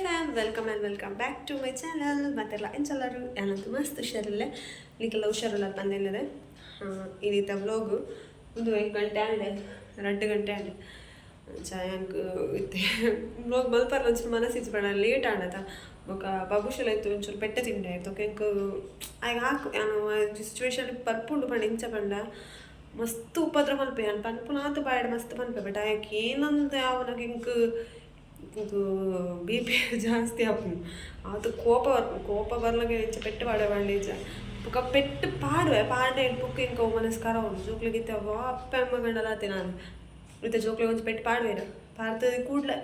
Fam, welcome and welcome back to my channel. ಮತ್ತೆಲ್ಲ ಎಂಚಲ್ಲರು? ಏನಂತ ಮಸ್ತ್ ಹುಷಾರಿಲ್ಲ. ನಿಕ್ಕೆಲ್ಲ ಹುಷಾರಿಲ್ಲ ಬಂದಿಲ್ಲದೆ. ಇದೀತ ವ್ಲೋಗು ಒಂದು 1 ಗಂಟೆ ಆಂಡೆ, 2 ಗಂಟೆ ಆಂಡೆ. ಅಂಚ ಇತ್ತೆ ವ್ಲೋಗ್ ಮಲ್ಪರ ಒಂಚೂರು ಮನಸ್ಸಿಜ್ಜಿ ಪಂಡ ಲೇಟ್ ಆಂಡತ. ಬೊಕ ಬಬುಷಲ ಇತ್ತು, ಒಂಚೂರು ಪೆಟ್ಟೆ ತಿಂಡೆ ಆಯ್ತು. ಎಂಕ್ ಆಯ್ಗ್ ಹಾಕು ಯಾನ್ ಸಿಚುವೇಶನ್ ಪರ್ಪುಂಡು ಪಂಡ ಇಂಚ ಪಂಡ ಮಸ್ತ್ ಉಪದ್ರ ಮಲ್ಪೆ. ಯಾನ್ ಪನ್ಪುನಾತ್ ಬಾಯ್ಡ್ ಮಸ್ತ್ ಪನ್ಪೆ, ಬಟ್ ಆಯಗ್ ಏನಂತ ಆವನಗ ಎಂಕ್ ಇಂಕ್ ಬಿಪಿ ಜಾಸ್ತಿ ಆಪುಂಡು. ಆತ್ ಕೋಪ ಬರ್ಪುಂಡು. ಕೋಪ ಬರ್ನಗ ಇಂಚ ಪೆಟ್ಟು ಪಾಡೆ ಪಂಡ ಇಜ್ಜ. ಬೊಕ ಪೆಟ್ಟು ಪಾಡುವೆ, ಪಾಡ್ನೆ ಬೊಕ್ಕ ಎಂಕ್ ಅವು ಮನಸ್ ಕರ ಉಂಡು. ಜೋಕ್ಲೆಗ್ ಇತ್ತೆ ವಾ ಅಪ್ಪೆ ಅಮ್ಮ ಗಂಡಲ ಆತೆ ನಾನು. ಇತ್ತೆ ಜೋಕ್ಲೆಗ್ ಒಂಜಿ ಪೆಟ್ಟು ಪಾಡುವೆರ್, ಪಾಡ್ದ್ ಕೂಡ್ಲೆ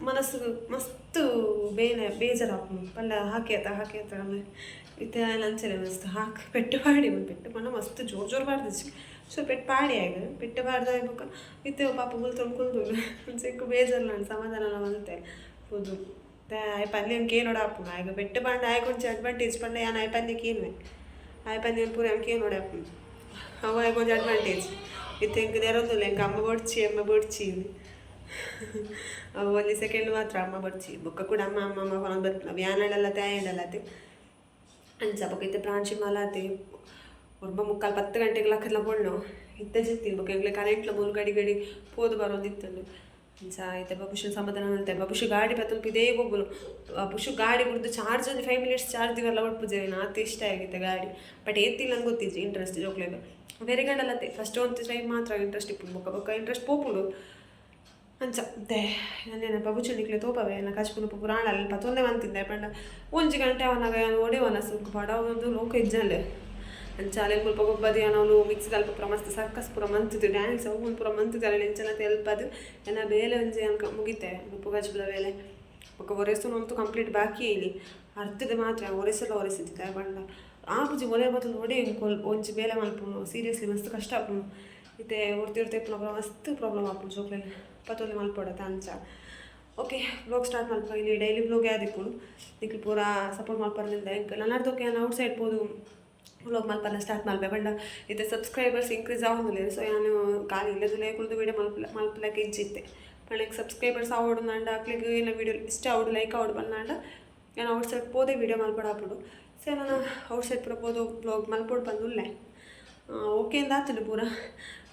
ಮನಸ್ಸು ಮಸ್ತ್ ಬೇನೆ ಬೇಜಾರಾಪುಂಡು. ಪಂಡ ಹಾಕಿ ಆತ, ಹಾಕಿ ಆತ. ಇತ್ತೆ ಆಯ್ನ ಅಂಚನೆ ಮಸ್ತ್ ಹಾಕ್ ಪೆಟ್ಟು ಪಾಡಿ. ಪೆಟ್ಟು ಪಂಡ ಮಸ್ತ್ ಜೋರು ಜೋರು ಪಾಡ್ದಿಜ್ಜಿ, ಸೊ ಪೆಟ್ಟು ಪಾಡಿ ಆಗ ಪೆಟ್ಟು ಪಾಡ್ದಾಯ ಬೊಕ್ಕ ಇತ್ತೆ ಪಾಪ ಮುಲ್ತೊಂದು ಕುಲ್ದುಂಡು. ಎಂಕ್ ಬೇಜಾರ್ಲ ಸಮಾಧಾನ ಮಲ್ತೆ ಪೋದು. ಆಯ್ ಪಲ್ಯ ಕೇನೋಡ ಆಪುಂಡು. ಆಯ್ಗ ಪೆಟ್ಟು ಪಂಡ ಆಯ್ಗ್ ಒಂಜಿ ಅಡ್ವಾಂಟೇಜ್ ಪಂಡ ಯಾನ್ ಆಯ್ ಪಲ್ಯ ಕೇನುವೆ. ಆಯ್ ಪಲ್ಯ ಪೂರ ಯಾನ್ ಕೇನೋಡೆ ಆಪುಂಡು. ಅವು ಆಯ್ಗ್ ಒಂಜಿ ಅಡ್ವಾಂಟೇಜ್. ಇತ್ತೆ ಎಂಕ್ ನೆರೊಂದುಲ್ಲ, ಎಂಕ್ ಅಮ್ಮ ಬೊಡ್ಚಿ, ಅಮ್ಮ ಬೊಡ್ಚಿ. ಅವು ಒಂಜಿ ಸೆಕೆಂಡ್ ಮಾತ್ರ ಅಮ್ಮ ಬೊಡ್ಚಿ, ಬೊಕ್ಕ ಕೂಡ ಅಮ್ಮ ಅಮ್ಮ ಅಮ್ಮ ಪನೊಂದು ಬರ್ಪುಂಡು. ಅವು ಯಾನಡಲ್ಲ ತಾಯಂಡಲತೆ ಅಂಚ. ಬೊಕ್ಕ ಇತ್ತೆ ಪ್ರಾಂಶಿ ಮಾಲಾತೆ 9:45 10 ಗಂಟೆಗೆ ಲಕ್ಕದ್ಲ ಪೊಣ್ಣು ಇತ್ತೆ ಜೆತ್ತಿನಿ. ಬೊಕ್ಕ ಎಂಕ್ಲೆ ಕರೆಂಟ್ಲ ಮೂಲು ಗಡಿ ಗಡಿ ಪೋದು ಬರೋಂದಿತ್ತುಂಡು. ಅಂಚ ಇತ್ತೆ ಬಬುಷು ಸಮಾಧಾನ ಮಲ್ತೆ. ಬಬುಷು ಗಾಡಿ ಪತ್ತೊಂದು ಪಿದೇ ಗೊಬ್ಬುನು. ಬಬುಷು ಗಾಡಿ ಬುಡ್ದು ಚಾರ್ಜ್ ಒಂದು 5 ಮಿನಿಟ್ಸ್ ಚಾರ್ಜ್ ದಿವಲ್ಲ ಒಡ್ಪುಜೆ. ಆತ್ ಇಷ್ಟ ಆಗಿತ್ತೆ ಗಾಡಿ. ಬಟ್ ಏತಿಲ್ಲ ನಂಗೆ ಗೊತ್ತಿಜ್ಜಿ ಇಂಟ್ರೆಸ್ಟ್ ಜೋಕ್ಲೆಗ್ ಬೇರೆ ಗಂಡಲತ್ತೆ. ಫಸ್ಟ್ ಒಂದು ಟೈಮ್ ಮಾತ್ರ ಇಂಟ್ರೆಸ್ಟ್ ಇಪ್ಪುಂಡು, ಬೊಕ್ಕ ಬೊಕ್ಕ ಇಂಟ್ರೆಸ್ಟ್ ಪೋಪುಂಡು. ಅಂಚ they ನೆನ ಬಬುಚು ನಿಕ್ಲೆ ತೋಪವೆ. ಎನ್ನ ಕಚ್ಪುನು ಪುರಾಣ ಅಲ್ಲಿ ಪತ್ತೊಂದೇ ಮಂತಿದ್ದೆ ಪಂಡ 1 ಗಂಟೆ ಅವನಾಗ ಒಡೆ ವನಸ್ ಬಡ ಒಂದು ಲೋಕ ಇಜ್ಜಂಡೆ. ಅಂಚ ಅಲ್ಲೆಲ್ಲ ಮುಲ್ಪ ಗೊಬ್ಬದಿ ಅವನು ಮಿಕ್ಸ್ ಅಲ್ಪ ಪೂರ ಮಸ್ತ್ ಸರ್ಕಸ್ ಪೂರ ಮಂತಿದ್ದು, ಡ್ಯಾನ್ಸ್ ಅವು ಪೂರ ಮಂತಿದ್ದು. ಅಲ್ಲಿ ಎಂಚನ ತೆಲ್ಪದು ಎನ್ನ ಬೇಲೆ ಒಂಜಿ ಅನ್ಕ ಮುಗಿತೆ ಉಪ್ಪು ಕಚ್ಪುದ ಬೇಲೆ. ಬೊಕ್ಕ ಒರೆಸುನು ಅಂತೂ ಕಂಪ್ಲೀಟ್ ಬಾಕಿ ಇಲ್ಲಿ ಅರ್ಥದ ಮಾತ್ರ ಒರೆಸಲ ಒರೆಸಿದ್ದೆ ಪಂಡ ಆಪುಜಿ. ಒಲೆ ಬತ್ತೊಂದು ಒಡೆ ಒಂಜಿ ಬೇಲೆ ಮಲ್ಪುನು ಸೀರಿಯಸ್ಲಿ ಮಸ್ತ್ ಕಷ್ಟ ಆಪುಂಡು. ಇತ್ತೆ ಒರ್ತಿ ಒರ್ತಿ ಇಪ್ಪುನ ಮಸ್ತ್ ಪ್ರಾಬ್ಲಮ್ ಆಪುಂಡು. ಜೋಕ್ಲೆನ್ ಪತ್ತೊಂದು ಮಲ್ಪೊಡತ ಅಂಚ. ಓಕೆ, ವ್ಲಾಗ್ ಸ್ಟಾರ್ಟ್ ಮಲ್ಪ. ಇಲ್ಲಿ ಡೈಲಿ ವ್ಲಾಗ್ ಯಾದಿಪ್ಪುಂಡು. ನಿಕ್ಲು ಪೂರ ಸಪೋರ್ಟ್ ಮಲ್ಪರ್ನಿಂದ ಎಂಕ್ ನನ್ನರ್ದಕ್ಕೆ ಯಾನ್ ಔಟ್ ಸೈಡ್ ಪೋದು ವ್ಲಾಗ್ ಮಲ್ಪಲ್ಲ ಸ್ಟಾರ್ಟ್ ಮಲ್ಪೆ. ಪಂಡ ಇತ್ತೆ ಸಬ್ಸ್ಕ್ರೈಬರ್ಸ್ ಇನ್ಕ್ರೀಸ್ ಆವೊಂದುಲ್ಲೆರ್. ಸೊ ಯಾನ್ ಖಾಲಿ ಇಲ್ಲದಲ್ಲೇ ಕುಲ್ದು ವೀಡಿಯೋ ಮಲ್ಪಲೆ ಮಲ್ಪಲಕ್ಕೆ ಇಜ್ಜಿತ್ತೆ. ಪಂಡ ಎಂಕ್ ಸಬ್ಸ್ಕ್ರೈಬರ್ಸ್ ಆವೊಡು ಅಂಡ ಅಕ್ಲೆಗ್ ಎನ್ನ ವೀಡಿಯೋ ಇಷ್ಟ ಆವೊಡು, ಲೈಕ್ ಆವೊಡು ಪಂಡ ಯಾನ್ ಔಟ್ ಸೈಡ್ ಪೋದೆ ವೀಡಿಯೋ ಮಲ್ಪೊಡು ಆಪುಂಡು. ಸೊ ನಾನು ಔಟ್ ಸೈಡ್ ಪೂರ ಪೋದು ವ್ಲಾಗ್ ಮಲ್ಪೊಡು ಪಂದುಲ್ಲೆ. ಓಕೆ ಇಂದ ಆತುಂಡು ಪೂರ.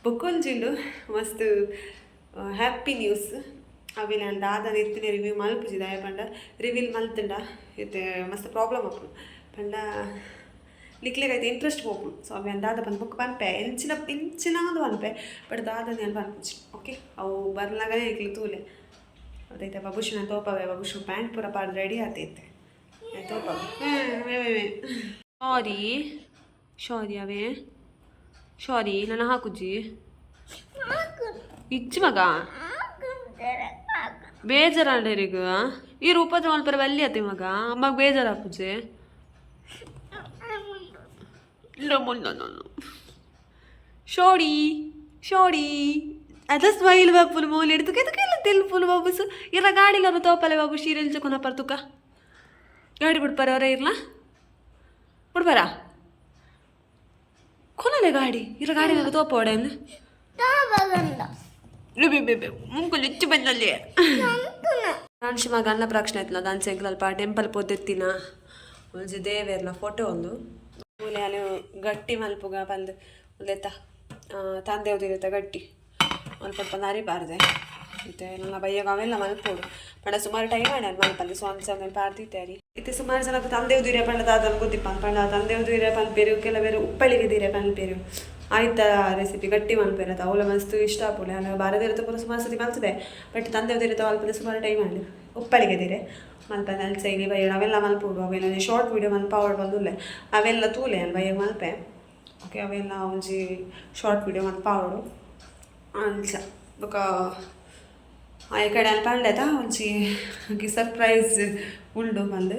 ಬೊಕ್ಕೊಂಜಿಂಡು ಮಸ್ತ್ ಹ್ಯಾಪಿ ನ್ಯೂಸ್. ಅವೆಲ್ಲ ಯಾನ್ ದಾದ ಇತ್ತಿನ ರಿವ್ಯೂ ಮಲ್ಪುಜಿ. ದಾಯೆ ಪಂಡ ರಿವೀಲ್ ಮಲ್ತುಂಡ ಇತ್ತೆ ಮಸ್ತ್ ಪ್ರಾಬ್ಲಮ್ ಆಪುಂಡು. ಪಂಡ ನಿಕ್ಲೆಗ್ ಐತೆ ಇಂಟ್ರೆಸ್ಟ್ ಪೋಪುಂಡು. ಸೊ ಅವೆ ದಾದ ಪಂದ್ ಬೊಕ್ಕ ಪನ್ಪೆ, ಎಂಚಿನ ಎಂಚಿನ ಪನ್ಪೆ, ಬಟ್ ದಾದ ಯಾನ್ ಪನ್ಪುಜಿ. ಓಕೆ, ಅವು ಬರ್ನಗನೇ ನಿಕ್ಲು ತೂಲೆ. ಅದೈತೆ ಬಬುಷುನ ತೋಪವೆ. ಬಬುಷು ಪ್ಯಾಂಟ್ ಪೂರ ಪಾಡ್ ರೆಡಿ ಆತೈತೆ, ತೋಪವೆ. ಸಾರಿ ಸಾರಿ ಅವೇ ಸಾರಿ. ನನ್ನ ಹಾಕುಜಿ ಇಜ್ಜಿ ಮಗ. ಬೇಜಾರಾಂಡೇರಿಗ ಈ ರೂಪದ ಮಲ್ಪರ ಬಲ್ಲಿ ಅತಿ ಮಗ. ಅಮ್ಮಗ್ ಬೇಜಾರಾಪುಜೆ? ಇಲ್ಲ. ಸಾರಿ ಸಾರಿ. ಅದ ಸ್ಮೈಲ್ ಬಾಪುಲು ಮೋಲೆ ತುಕೆ ತುಕೆ ಎಲ್ಲ ತೆಲ್ಪುಲು ಬಾಬುಸು. ಇರ ಗಾಡಿಲ ತೋಪಲೆ ಬಾಬು. ಶೀರೆಲ್ ಚಕೊನ ಪರ್ತುಕ ಗಾಡಿ ಬಿಡ್ಪಾರ ಅವರೇ ಇರ್ಲ ಬಿಡ್ಪಾರ ಕೊನಲೆ ಗಾಡಿ ಇರ ಗಾಡಿ ತೋಪೋಡೆ. ಮುಂಕುಲು ಹೆಚ್ಚು ಬಂದಲ್ಲಿ ನಾನು ಅನ್ನ ಪ್ರಾಕ್ಷಣ ಆಯ್ತಲ್ಲ. ದಾನ್ಸ್ ಅಲ್ಪ ಟೆಂಪಲ್ ಪೋದೆತ್ತಿನ ಒಂಜಿ ದೇವೆರ್ನ ಫೋಟೋ ಒಂದು ಮೂಲೆ ಅಲ್ಲಿ ಗಟ್ಟಿ ಮಲ್ಪುಗ ಪಂದ್ ಉಂದೆತ್ತ ತಂದೆ ಇರುತ್ತೆ ಗಟ್ಟಿ ಮಲ್ಪ ಅರಿಬಾರ್ದೆ. ಇತ್ತೆ ನನ್ನ ಬಯ್ಯಗ ಅವೆಲ್ಲ ಮಲ್ಪೋಡು ಪಂಡ ಸುಮಾರು ಟೈಮ್ ಆಂಡ್ ಮಲ್ಪಂದೆ. ಸೊ ಅಂಚ ಪಾಡ್ದಿತ್ತೆ ಅರಿ. ಇತ್ತೆ ಸುಮಾರು ಜನಕ್ಕೆ ತಂದೆ ಉದಿರೆ ಪಂಡ ದಾದನ ಗೊತ್ತಿಪ್ಪ. ಪಂಡ ತಂದೆ ಉದಿರೆ ಪನ್ಪೇರು, ಕೆಲವೇರು ಉಪ್ಪಳಿಗೆ ದಿರೆ ಪನ್ಪೇರು. ಆಯ್ತಾ ರೆಸಿಪಿ ಗಟ್ಟಿ ಮಲ್ಪೇರ ಅವಳ ಮಸ್ತ್ ಇಷ್ಟ ಆಪುಂಡು. ಅಲ್ಲ ಬಾರದಿರತ ಪೂರ ಸುಮಾರು ಸತಿ ಮಲ್ತದೆ, ಬಟ್ ತಂದೆ ಉದಿರೆ ಮಲ್ಪಂದೆ ಸುಮಾರು ಟೈಮ್ ಆಂಡ್ ಉಪ್ಪಳಿಗೆ ದಿರೆ ಮಲ್ಪಂದೆ. ಅಲ್ಲಿ ಸೈಲಿ ಬಯ್ಯ ಅವೆಲ್ಲ ಮಲ್ಪೋಡು. ಅವೆಲ್ಲ ಶಾರ್ಟ್ ವೀಡಿಯೋ ಮಲ್ಪ ಅವಳು ಬಂದುಲ್ಲೆ. ಅವೆಲ್ಲ ತೂಲೆ ಅಲ್ಲಿ ಬಯ್ಯ ಮಲ್ಪೆ. ಓಕೆ, ಅವೆಲ್ಲ ಒಂಜಿ ಶಾರ್ಟ್ ವೀಡಿಯೋ ಮಲ್ಪ ಅವಳು ಅಂಚ. ಬೊಕ ಆಯ ಕಡೆ ಅಲ್ಲಿ ಪಂಡೆತ ಒಂಜಿ ಸರ್ಪ್ರೈಸ್ ಉಂಡು ಪಂದ್.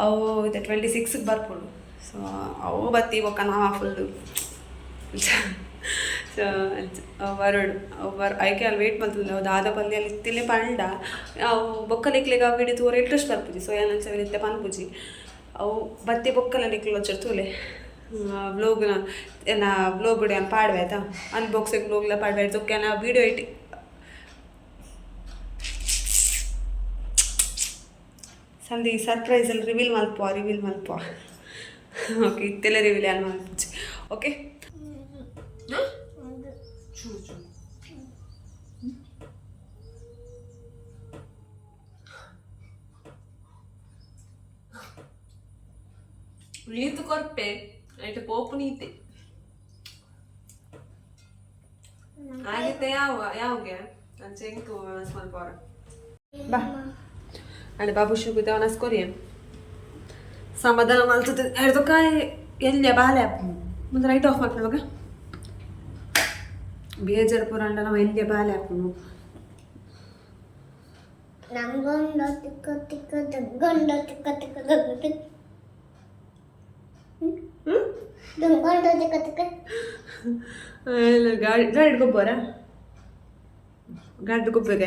ಅವು ಇತ್ತೆ 26ಗೆ ಬರ್ಪುಂಡು. ಸೊ ಅವು ಬತ್ತಿ ಬೊಕ್ಕ ನಾವ ಫುಲ್ಲು. ಸೊ ಬರೋಡು ಅವು ಬರ್ ಐಕೆ ಅಲ್ಲಿ ವೇಟ್ ಮಲ್ತುಂಡು. ಅವು ದಾದ ಪಲ್ಯ ಅಲ್ಲಿ ಇತ್ತಿಲೆ ಪಂಡ ಅವು ಬೊಕ್ಕ ನಿಕ್ಲೆಗ್ ಅವು ವಿಡಿಯೋ ತೂವರೆ ಇಂಟ್ರೆಸ್ಟ್ ಬರ್ಪುಜಿ. ಸೊ ಯಾನ್ ಅಂಚ ಇತ್ತೆ ಪನ್ಪುಜಿ. ಅವು ಬತ್ತಿ ಬೊಕ್ಕಲ ನಿಕ್ಲು ಒಂಚೂರು ತೂಲೆ. ವ್ಲೋಗ್ನ ಎನ್ನ ವ್ಲೋಗ್ ಯಾನ್ ಪಾಡ್ವೆ ಆಯ್ತಾ. ಅನ್ಬಾಕ್ಸಿಂಗ್ ವ್ಲೋಗ್ಲ ಪಾಡ್ವೆ. ಬೊಕ್ಕ ಎನ್ನ ವೀಡಿಯೋ ಇಟ್ಟು ಸಂದಿ ಸರ್ಪ್ರೈಸಲ್ಲಿ ರಿವೀಲ್ ಮಲ್ಪ ರಿವೀಲ್ ಮಲ್ಪ. ಓಕೆ, ಇತ್ತೆಲ್ಲ ರಿವೀಲ್ ಯಾರು ಮಲ್ಪುಜಿ. ಓಕೆ, ಚೂರು ಚೂರು ನೀತು ಕೊರ್ಪೆ ಐಟ್ ಪೋಪು ನೀತೆ ಆಗಿತ್ತೆ. ಯಾವ ಯಾವ್ಗೆ ಅಂಚೆ ಎಂಕು ಮಲ್ಪೋರ ಬಾ. ಅಂಡ್ ಬಾಬು ಶುಗುದ ಅವನಸ್ ಕೊರಿಯನ್ ಸಮಾಧಾನ ಮಲ್ತದೆ. ಎರ್ದಕ್ಕಾಯ್ ಎಲ್ಲಿಯ ಬಾಲೆ ಮುಂದೆ ರೈಟ್ ಆಫ್ ಮಾಡ್ಕೊಂಡು ಮಗ ಬೇಜಾರು ಪೂರ ಅಂಡ ನಾವು ಎಲ್ಲಿಯ ಬಾಲೆ ಹಾಕೊಂಡು. ನಂಗೊಂದು ತಿಕ್ಕ ತಿಕ್ಕ ದಗ್ಗೊಂಡು ತಿಕ್ಕ ತಿಕ್ಕ ದಗ್ಗ ದಂಗೊಂಡು ತಿಕ್ಕ ತಿಕ್ಕ. ಗಾಡಿ ಗಾಡಿ ಗೊಬ್ಬರ ಗಾಡಿ ಗೊಬ್ಬರ.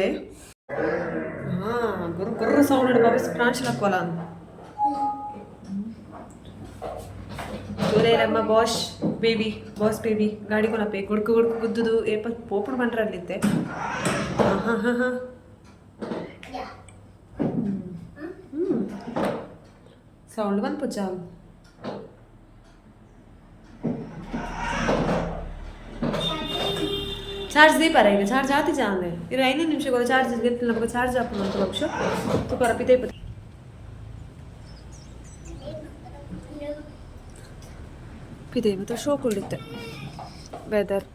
ಹಾಂ, ಗುರು ಗುರ್ರ ಸೌಂಡ್ ಬಾಬು ಪ್ರಾಂಶಲ ಕೊಲ ನಮ್ಮ ಬಾಸ್ ಬೇಬಿ, ಬಾಸ್ ಬೇಬಿ ಗಾಡಿ ಕೊನಪೆ ಗುಡ್ಕು ಗುಡ್ಕು ಗುದ್ದುದು ಏಪ ಪೋಪುಡು ಬಂಡ್ರಲ್ಲಿತ್ತೆ. ಹಾಂ ಹಾಂ ಹಾಂ ಹಾಂ. ಹ್ಞೂ, ಸೌಂಡ್ ಬಂದು ಜಾಮ್. ಚಾರ್ಜ್ ದೀಪಾರ ಈಗ ಚಾರ್ಜ್ ಆತಿ ಜಾಂದೆ ಇರು 5 ನಿಮಿಷ ಚಾರ್ಜ್ ಗೆತ್ತಿಲ್ಲ ನಮಗೆ ಚಾರ್ಜ್ ಹಾಪುನ ಅಂತ ಪಕ್ಷ ತುಕಾರ ಪಿತೈ ಪಿದೆ ಮತ್ತು ಶೋಕ್ ಉಳಿತೆ ವೆದರ್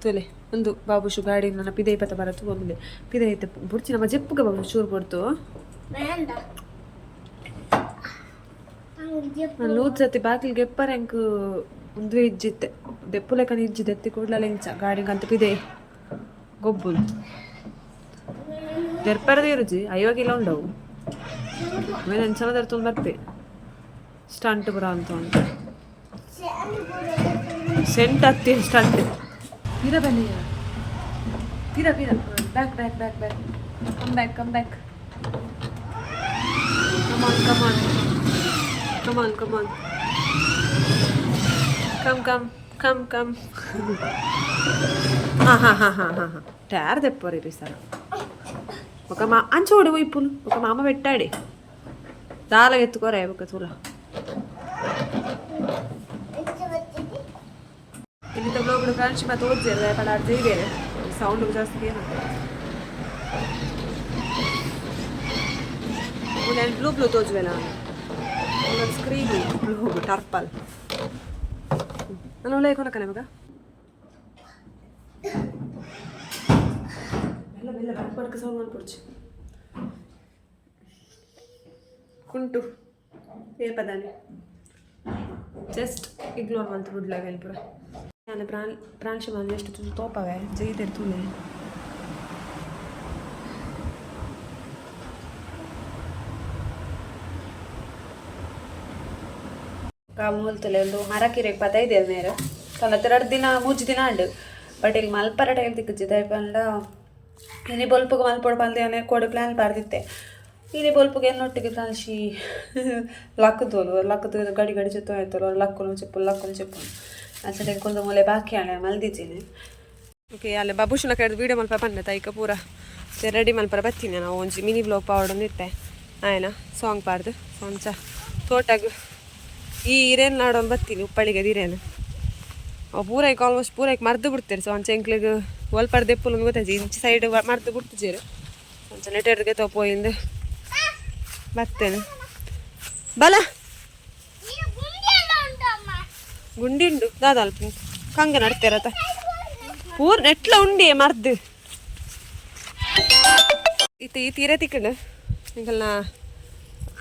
ತುಲೆ ಒಂದು ಬಾಬುಷು ಗಾಡಿ ನನ್ನ ಪಿದೆ ಪತ ಬರತ್ತು ಒಂದು ಪಿದೆ ಐತೆ ಬುಡ್ಚಿ ನಮ್ಮ ಜೆಪ್ಪುಗೆ ಬಾಬು ಚೂರು ಕೊಡ್ತು. ಬೇಡ. ನಾನು ನೂರು ಸತಿ ಬಾಗಿಲಿಗೆ ಎಪ್ಪರ ಎಂಕ್ ಒಂದು ಇಜ್ಜಿತ್ತೆ ದೆಪ್ಪು ಲೆಕ್ಕನ ಇಜ್ಜಿ ಎತ್ತಿ ಕೂಡ್ಲಲ್ಲ ಇಂಚ ಗಾಡಿಗಂತ ಪಿದೆ ಗೊಬ್ಬುಲು ದೆರ್ಪರದ ಇರುಜಿ 50 ಕಿಲೋ ఉండವು. ಆಮೇಲೆ ಎಂಚ ದರ್ತೊಂದು ಬರ್ಪೆ ಸ್ಟಂಟ್ ಪುರ ಅಂತ ಉಂಟು ಸೆಂಟ್ ಹತ್ತಿ ಸ್ಟಂಟ್ ಪಿರ ಬನ್ನಿಯ ಪಿರ ಪಿರ back back back back, come back, come back, come on, come on, come on, come on, come come come come. ಹಾಂ ಹಾಂ ಹಾಂ ಹಾಂ ಹಾಂ ಹಾಂ. ಟೈರ್ ದೆಪ್ಪರಿ ಸರ್. ఒక మా అంచోడు వైపులు ఒక మామ పెట్టాడే దాల ఎత్తుకోరా ఒక తూల. ಇಲ್ಲಿ ಬ್ಲಾಗ್ ಫ್ರೆಂಡ್ಸ್ ಮತ್ತೆ ಓದ್ಸಿಲ್ಲ ಪಡಾಡ್ತಾ ಇದೆ ಸೌಂಡ್ ಜಾಸ್ತಿ ಏನಾಗ್ತದೆ. ನಾನು ಬ್ಲೂ ಬ್ಲೂ ತೋಜುವೆ ನಾನು ಒಂದು ಸ್ಕ್ರೀನ್ ಬ್ಲೂ ಟರ್ಪಲ್ ನಾನು ಒಳ್ಳೆ ಕೊನಕನೆ ಮಗ ಬೆಲ್ಲ ಬೆಲ್ಲ ಬಡಕ ಬಡಕ ಸೌಂಡ್ ಮಾಡ್ಕೊಡ್ಚಿ ಕುಂಟು ಏಪದಾನೆ ಜಸ್ಟ್ ಇಗ್ನೋರ್ ಮಂತ್ ಗುಡ್ ಲೆವೆಲ್ ಪೂರ. ನಾನು ಪ್ರಾಣ್ ಪ್ರಾಂಶುಮಾನ್ ಎಷ್ಟು ತುಸು ತೋಪವೆ ಜೈತೆರ್ ತೂಲೆ. ಮೂಲ್ತಲೆ ಒಂದು ಮರಕಿರೆಗ್ ಪತೈದೆರ್ ಮೇರ್ ಕಲತ್ ರಡ್ಡ್ ದಿನ ಮೂಜಿ ದಿನ ಆಂಡ್. ಬಟ್ ಇಲ್ಲಿ ಮಲ್ಪರ ಟೈಮ್ ತಿಕ್ಕುಜಿ ಪಂಡ ಇನಿ ಬೊಲ್ಪುಗು ಮಲ್ಪೊಡು ಪಂದ್ ಯಾನ್ ಕೋಡೆ ಪ್ಲ್ಯಾನ್ ಪಾಡ್ದಿತ್ತೆ. ಇನಿ ಬೊಲ್ಪುಗು ಎನ್ನೊಟ್ಟಿಗೆ ಪ್ರಾಂಶಿ ಲಕ್ಕುದೋಲು ಲಕ್ಕುದು ಗಡಿ ಗಡಿ ಜೊತೆ ಆಯ್ತಲ್ಲ ಲಕ್ಕುನು ಚೆಪ್ಪು ಲಕ್ಕುನು ಚೆಪ್ಪು ಅಂಚನೆ ಕುಲ್ದು ಮೂಲೆ ಬಾಕಿ ಆಂಡ್ ಮಲ್ದಿದ್ದೀನಿ. ಓಕೆ, ಅಲ್ಲೇ ಬಾಬುಷನ ಕಡೆದು ವೀಡಿಯೋ ಮಲ್ಪ ಪನ್ನೆ ತೈಕ ಪೂರ ರೆಡಿ ಮಲ್ಪರ ಬತ್ತೀನಿ. ನಾವು ಒಂಜಿ ಮಿನಿ ಬ್ಲಾಗ್ ಪಾವಡೊಂದಿತ್ತೆ ಆಯ್ನ ಸಾಂಗ್ ಪಾಡ್ದು ಅಂಚ ತೋಟಗ್ ಈ ಇರೇನು ನಾಡೊಂದು ಬತ್ತೀನಿ ಉಪ್ಪಳಿಗೆ ಇರೇನು ಅವು ಪೂರೈಕ್ ಆಲ್ಮೋಸ್ಟ್ ಪೂರೈಕ್ ಮರ್ದು ಬಿಡ್ತಾರೆ. ಸೊ ಅಂಚ ಎಂಕ್ಲೆಗ್ ಒಲ್ಪರ್ ದೆಪ್ಪುಲು ಗೊತ್ತಾಜಿ ಇಂಚಿ ಸೈಡ್ ಮರ್ದು ಬಿಡ್ತಿಜೇರು. ಅಂಚ ನೆಟೆಡ್ಗೆ ತೋಪೋಯಿಂದು ಬರ್ತೇನೆ ಬಲ. ಗುಂಡಿ ಉಂಡು ದಾದ ಅಲ್ಪ ಕಂಗ ನಡ್ತೇರತ ಪೂರ್ ನೆಟ್ಲ ಉಂಡಿ ಮರ್ದು ಇತ್ತ ಈ ತೀರೆ ತಿಕ್ಕಂಡು ನಿಕಲ್ನ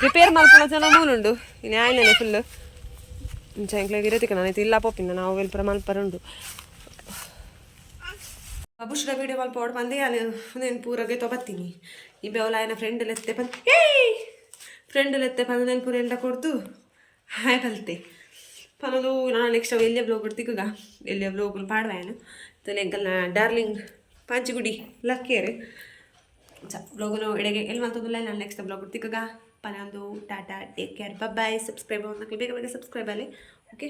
ರಿಪೇರ್ ಮಲ್ಪುನ ಜನ ಮೂಲುಂಡು ಇನ್ನು ಆಯ್ನೆ ಫುಲ್ ಇಂಚ ಎಂಕ್ಲೆಗ್ ಇರೆ ತಿಕ್ಕಣ ಇಲ್ಲ ಪೋಪಿನ ನಾವು ವೆಲ್ಪರ ಮಲ್ಪರ ಉಂಡು. ಬಾಬುಶ್ರ ವೀಡಿಯೋ ಮಲ್ಪ ಓಡ್ ಬಂದೆ ಅಲ್ಲಿ నేను ಪೂರಗೆ ತೊಬತ್ತೀನಿ. ಈ ಬೆವಲ ಆಯನ ಫ್ರೆಂಡ್ ಲೆತ್ತೆ ಬಂದು ಏಯ್ ಫ್ರೆಂಡ್ ಲೆತ್ತೆ ಬಂದು నేను ಪೂರ ಎಲ್ಲ ಕೊಡ್ದು ಹಾಯ್ ಬಲ್ತೆ ಪನದು. ನಾನು ನೆಕ್ಸ್ಟ್ ಅವು ಎಲ್ಲಿಯ ಬ್ಲಾಗ್ ತಿಕ್ಕಗ ಎಲ್ಲಿಯ ಬ್ಲಾಗ್ ಪಾಡ್ವಾಯನು ತಲೆ ಎಂಕಲ್ನ ಡಾರ್ಲಿಂಗ್ ಪಾಂಚಿಗುಡಿ ಲಕ್ಕೇರು ಚ ಬ್ಲಾಗ್ನು ಎಡೆಗೆ ಎಲ್ಲಿ ಮಲ್ತೊಂದುಲ್ಲ. ನಾನು ನೆಕ್ಸ್ಟ್ ಬ್ಲಾಗ್ ತಿಕ್ಕಗ ಪನೊಂದು. Tata, take care, bye. Subscribe ಬೇಗ ಬೇಗ ಸಬ್ಸ್ಕ್ರೈಬ್ ಅಲ್ಲಿ. ಓಕೆ.